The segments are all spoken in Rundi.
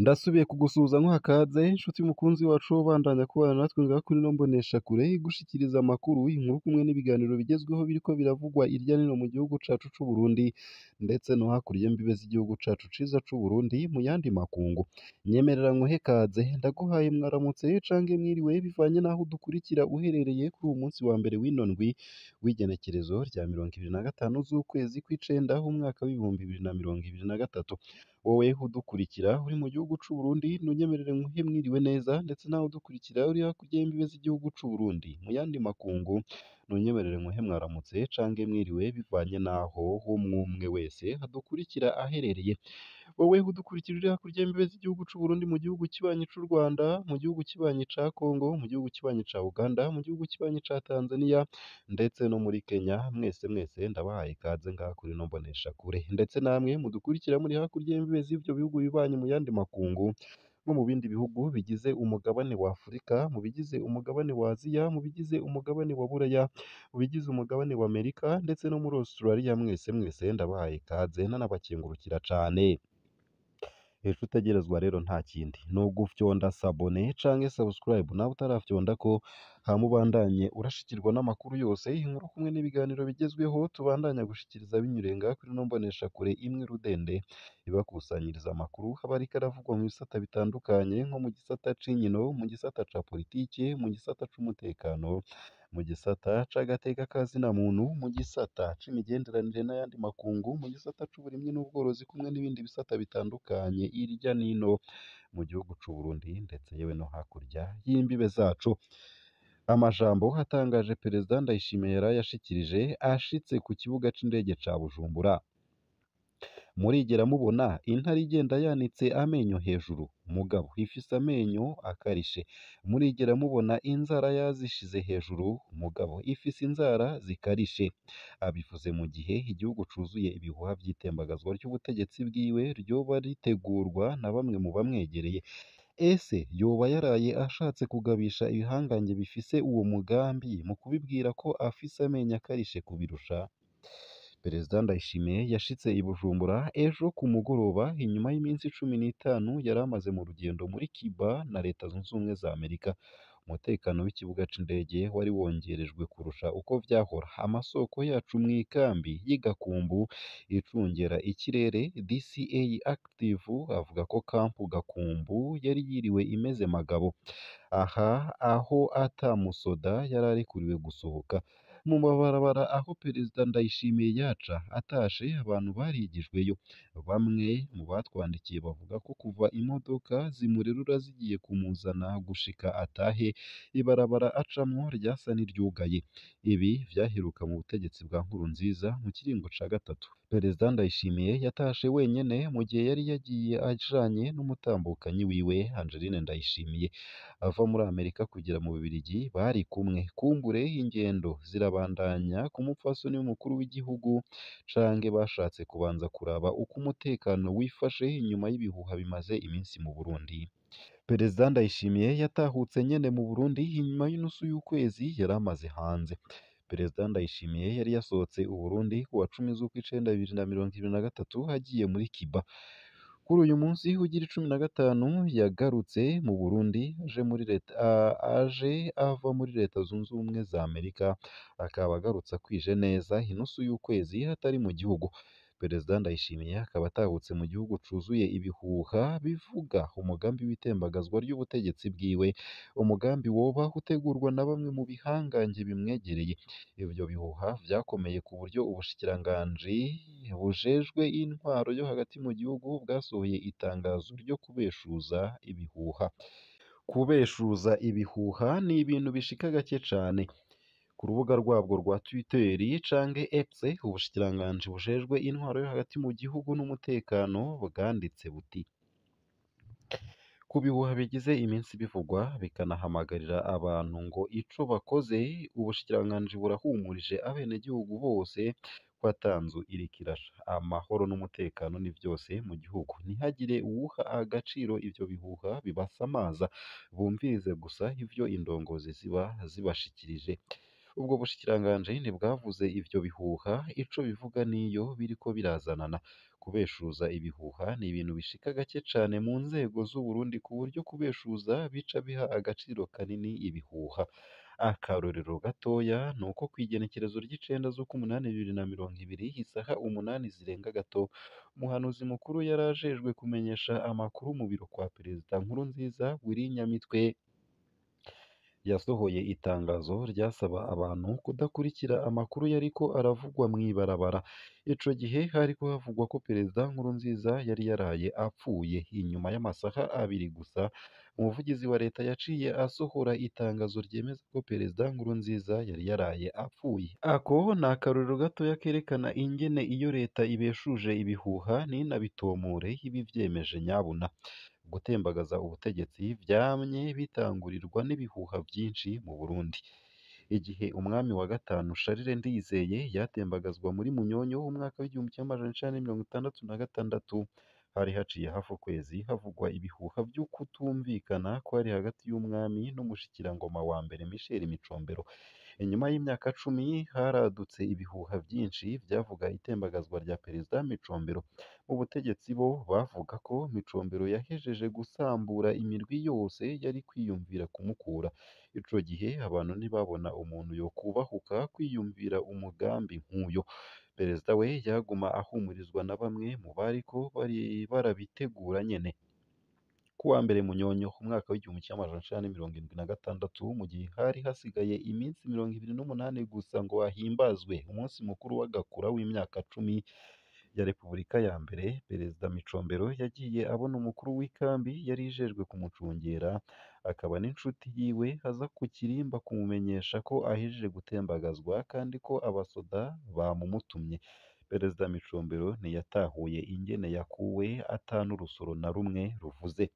Ndasubiye kugusuhuza nkuha kaze nshuti mukunzi wacu ubandanya kubana natwe ngaha kuri ino mboneshakure igushikiriza amakuru, inkuru kumwe n'ibiganiro bigezweho biriko biravugwa irya nino mu gihugu cacu c'u Burundi ndetse no hakurya y'imbibe z'igihugu cacu ciza c'u Burundi mu yandi makungu. Nyemerera nkuhe kaze, ndaguhaye mwaramutse canke mwiriwe bivanye n'aho udukurikira uherereye kuri uwu munsi wa mbere w'ino ndwi w'igenekerezo rya 25 z'ukwezi kw'icenda umwaka w'2023. Wowe udukurikira uri mu gihugu c'u Burundi ntunyemerere nkuhe mwiriwe neza, ndetse nawe udukurikira uri hakurya y'imbibe z'igihugu c'u Burundi mu yandi makungu ntunyemerere nkuhe mwaramutse canke mwiriwe bivanye n'aho umwumwe wese adukurikira aherereye. Wowe udukurikira uri hakurya y'imbibe z'igihugu c'u Burundi mu gihugu kibanyi c'u Rwanda, mu gihugu kibanyi ca Congo, mu gihugu kibanyi ca Uganda, mu gihugu kibanyi ca Tanzania ndetse no muri Kenya, mwese mwese ndabahaye ikaze ngaha kuri ino mboneshakure. Ndetse namwe mudukurikira muri hakurya y'imbibe z'ivyo bihugu bibanyi mu yandi makungu nko mu bindi bihugu bigize umugabane wa Afurika, mu bigize umugabane wa Aziya, mu bigize umugabane wa Buraya, mu bigize umugabane wa Amerika ndetse no muri Australia, mwese mwese ndabahaye ikaze nanabakengurukira cane. Ejo utegerezwa rero nta kindi ni ugufyonda sabone canke subscribe nawe utarafyonda ko hama ubandanye urashikirwa n'amakuru yose, inkuru kumwe n'ibiganiro bigezweho tubandanya gushikiriza binyuriye ngaha kuri ino mboneshakure imwe rudende ibakusanyiriza amakuru aba ariko aravugwa mu bisata bitandukanye nko mu gisata c'inkino, mu gisata ca politike, mu gisata c'umutekano, mu gisata c'agateka ka zina muntu, mu gisata c'imigenderanire n'ayandi makungu, mu gisata c'uburimyi n'ubworozi kumwe n'ibindi bisata bitandukanye irya nino mu gihugu c'u Burundi ndetse yewe no hakurya y'imbibe zacu. Amajambo atangaje Perezida Ndayishimiye yaraye yashikirije ashitse ku kibuga c'indege ca Bujumbura. Murigera mubona intare igenda yanitse amenyo hejuru, mugabo ifise amenyo akarishe. Murigera mubona inzara yazishize hejuru, mugabo ifise inzara zikarishe. Abivuze mu gihe igihugu cuzuye ibihuha vy'itembagazwa ry'ubutegetsi bwiwe ryoba ritegurwa na bamwe mu bamwegereye. Ese yoba yaraye ashatse kugabisha ibihangange bifise uwo mugambi mu kubibwira ko afise amenyo akarishe kubirusha? Perezida Ndayishimiye yashitse i Bujumbura ejo ku mugoroba inyuma y'iminsi 15 yari amaze mu rugendo muri Cuba na Leta Zunze Ubumwe za Amerika. Umutekano w'ikibuga c'indege wari wongerejwe kurusha uko vyahora. Amasoko yacu mw'ikambi y'i Gakumbu icungera ikirere DCA Active avuga ko Camp Gakumbu yari yiriwe imeze magabo, aha aho ata musoda yari arekuriwe gusohoka. Mu mabarabara aho Perezida Ndayishimiye yaca atashe abantu barigijweyo. Bamwe mu batwandikiye bavuga ko kuva imodoka zimurerura zigiye kumuzana gushika atahe, ibarabara acamwo ryasa n'iryugaye. Ibi vyaheruka mu butegetsi bwa Nkurunziza mu kiringo ca gatatu. Perezida Ndayishimiye yatashe wenyene mu gihe yari yagiye ajanye n'umutambukanyi wiwe Angeline Ndayishimiye. Ava muri Amerika kugera mu Bubiligi bari kumwe. Kumbure ingendo zirabandanya ku mupfasoni w'umukuru w'igihugu canke bashatse kubanza kuraba uko umutekano wifashe inyuma y'ibihuha bimaze iminsi mu Burundi. Perezida Ndayishimiye yatahutse nyene mu Burundi inyuma y'inusu y'ukwezi yari amaze hanze. Perezida Ndayishimiye yari yasohotse Uburundi ku wa 10 z'ukwicenda 2023 agiye muri Cuba. Kuri uyu munsi ugira 15 yagarutse mu Burundi aje muri leta aje ava muri Leta Zunze Ubumwe za Amerika, akaba agarutse akwije neza inusu y'ukwezi atari mu gihugu. Perezida Ndayishimiye akaba atahutse mu gihugu cuzuye ibihuha bivuga umugambi w'itembagazwa ry'ubutegetsi bwiwe, umugambi woba utegurwa na bamwe mu bihangange bimwegereye. Ivyo bihuha vyakomeye ku buryo ubushikiranganji bujejwe intwaro yo hagati mu gihugu bwasohoye itangazo ryo kubeshuza ibihuha. Kubeshuza ibihuha ni ibintu bishika gake cane. Ku rubuga rwabwo rwa Twitter canke X, ubushikiranganji bujejwe intwaro yo hagati mu gihugu n'umutekano bwanditse buti: ku bihuha bigize iminsi bivugwa bikanahamagarira abantu ngo ico bakoze, ubushikiranganji burahumurije abenegihugu bose ko ata nzu iriko irasha. Amahoro n'umutekano ni vyose mu gihugu. Ntihagire uwuha agaciro ivyo bihuha bibasamaza, bumvirize gusa ivyo indongozi ziba zibashikirije. Ubwo bushikiranganji ntibwavuze ivyo bihuha ico bivuga n'iyo biriko birazanana. Kubeshuza ibihuha ni ibintu bishika gake cane mu nzego z'Uburundi ku buryo kubeshuza bica biha agaciro kanini ibihuha. Akarorero gatoya ni uko kw'igenekerezo ry'icenda z'ukumunani 2020 isaha 8 zirenga gato, umuhanuzi mukuru yari ajejwe kumenyesha amakuru mu biro kwa Perezida Nkurunziza Willy Nyamitwe yasohoye itangazo ryasaba abantu kudakurikira amakuru yariko aravugwa mw'ibarabara. Ico gihe hariko havugwa ko Perezida Nkurunziza yari yaraye apfuye. Inyuma y'amasaha abiri gusa, umuvugizi wa leta yaciye asohora itangazo ryemeza ko Perezida Nkurunziza yari yaraye apfuye. Ako ni akarorero gatoya kerekana ingene iyo leta ibeshuje ibihuha ntinabitomore iba ivyemeje nyabuna. Gutembagaza ubutegetsi vyamye bitangurirwa n'ibihuha vyinshi mu Burundi. Igihe umwami wa gatanu Charles Ndizeye yatembagazwa muri Munyonyo umwaka w'1966, hari haciye hafi ukwezi havugwa ibihuha vy'ukutumvikana kwari hagati y'umwami n'umushikirangoma wa mbere Michel Micombero. Inyuma y'imyaka 10 haradutse ibihuha vyinshi vyavuga itembagazwa rya Perezida Micombero. Mu butegetsi bo bavuga ko Micombero yahejeje gusambura imirwi yose yari kwiyumvira kumukura. Ico gihe abantu ntibabona umuntu yokubahuka kwiyumvira umugambi nk'uyo. Perezida we yaguma ahumurizwa na bamwe mu bariko barabitegura nyene. Kuwa mbere Munyonyo umwaka w'1976, mu gihe hari hasigaye iminsi 28 gusa ngo hahimbazwe umunsi mukuru w'agakura w'imyaka 10 ya Repubulika ya mbere, Perezida Micombero yagiye abona umukuru w'ikambi yari ijejwe kumucungera, akaba n'inshuti yiwe, aza ku kirimba kumumenyesha ko ahejeje gutembagazwa kandi ko abasoda bamumutumye. Perezida Micombero ntiyatahuye ingene yakuwe ata n'urusoro na rumwe ruvuze.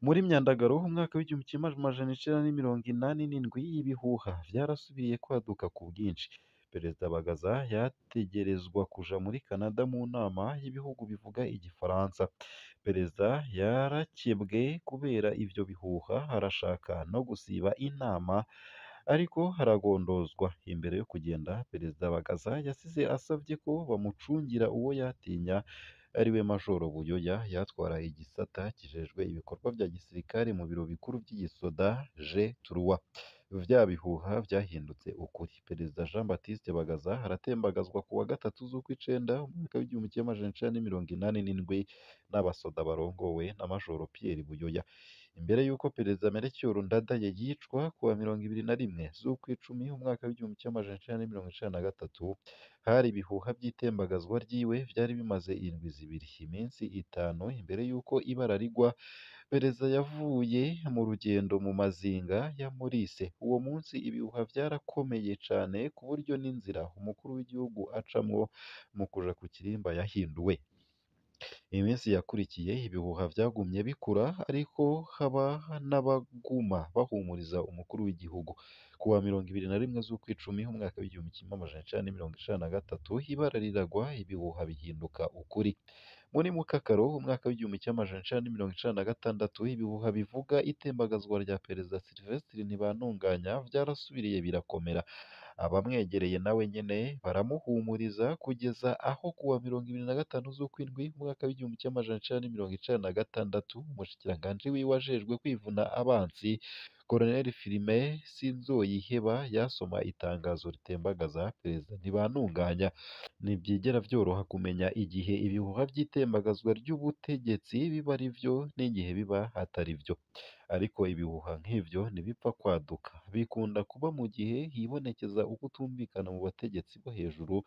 Muri Myandagaro umwaka w'1987 ibihuha vyarasubiye kwaduka ku bwinshi. Perezida Bagaza yategerezwa kuja muri Canada mu nama y'ibihugu bivuga igifaransa. Perezida yarakebwe kubera ivyo bihuha, arashaka no gusiba inama ariko haragondozwa. Imbere yo kugenda, Perezida Bagaza yasize asavye ko bamucungira uwo yatinya, ariwe Majoro Buyoya yatwara igisata kijejwe ibikorwa vya gisirikare mu biro bikuru vy'igisoda G3. Vya bihuha vyahindutse ukuri. Perezida Jean Baptiste Bagaza aratembagazwa kuwa gatatu z'ukwicenda umwaka w'1987 n'abasoda barongowe na Majoro Pierre Buyoya. Imbere y'uko Perezida Melchior Ndadaye yicwa kuwa 21 z'ukwicumi umwaka w'1993, hari ibihuha vy'itembagazwa ryiwe vyari bimaze indwi zibiri. Iminsi 5 imbere y'uko ibara rigwa, Perezida yavuye mu rugendo mu mazinga ya Maurice. Uwo munsi ibihuha vyarakomeye cane ku buryo n'inzira umukuru w'igihugu acamwo mu kuja ku kirimba yahinduwe. Iminsi yakurikiye ibihuha vyagumye bikura, ariko haba n'abaguma bahumuriza umukuru w'igihugu. Kuwa 21 z'ukwicumi umwaka w'1993 ibara riragwa, ibihuha bihinduka ukuri. Muri Mukakaro umwaka w'1996 ibihuha bivuga itembagazwa rya Perezida Sylvestre Ntibantunganya vyarasubiriye birakomera. Abamwegereye nawe nyene baramuhumuriza kugeza aho kuwa 25 z'ukwindwi umwaka w'1996 umushikiranganji wiwe ajejwe kwivuna abansi Colonel Firmin Sinzoyiheba yasoma itangazo ritembagaza Perezida Ntibantunganya. Ntivyigera vyoroha kumenya igihe ibihuha vy'itembagazwa ry'ubutegetsi biba ari vyo n'igihe biba atari vyo. Ariko ibihuha nk'ivyo ntibipfa kwaduka, bikunda kuba mu gihe hibonekeza ukutumvikana mu bategetsi bo hejuru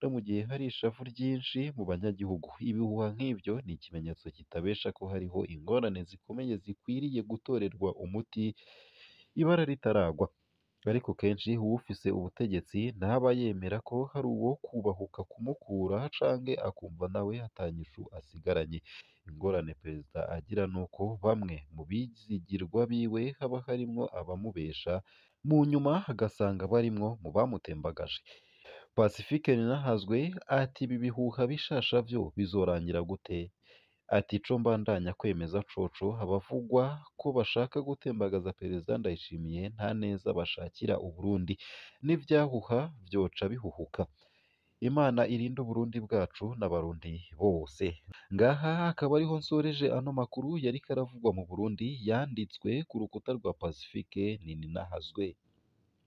no mu gihe hari ishavu ryinshi mu banyagihugu. Ibihuha nk'ivyo ni ikimenyetso kitabesha ko hariho ingorane zikomeye zikwiriye gutorerwa umuti ibara ritaragwa. Ariko kenshi uwufise ubutegetsi ntaba yemera ko hari uwo kubahuka kumukura canke akumva nawe ata nyishu asigaranye. Ingorane perezida agira nuko bamwe mu bizigirwa biwe haba harimwo abamubesha, mu nyuma agasanga barimwo mu bamutembagaje. Pacifique Ninahazwe ati ibi bihuha bishasha vyo bizorangira gute? Ati ico mbandanya kwemeza coco abavugwa ko bashaka gutembagaza Perezida Ndayishimiye nta neza bashakira Uburundi, n'ivyahuha vyoca bihuhuka. Imana irinde Uburundi bwacu n'abarundi bose. Ngaha akaba ariho nsoreje ano makuru yariko aravugwa mu Burundi yanditswe ku rukuta rwa Pacifique Nininahazwe.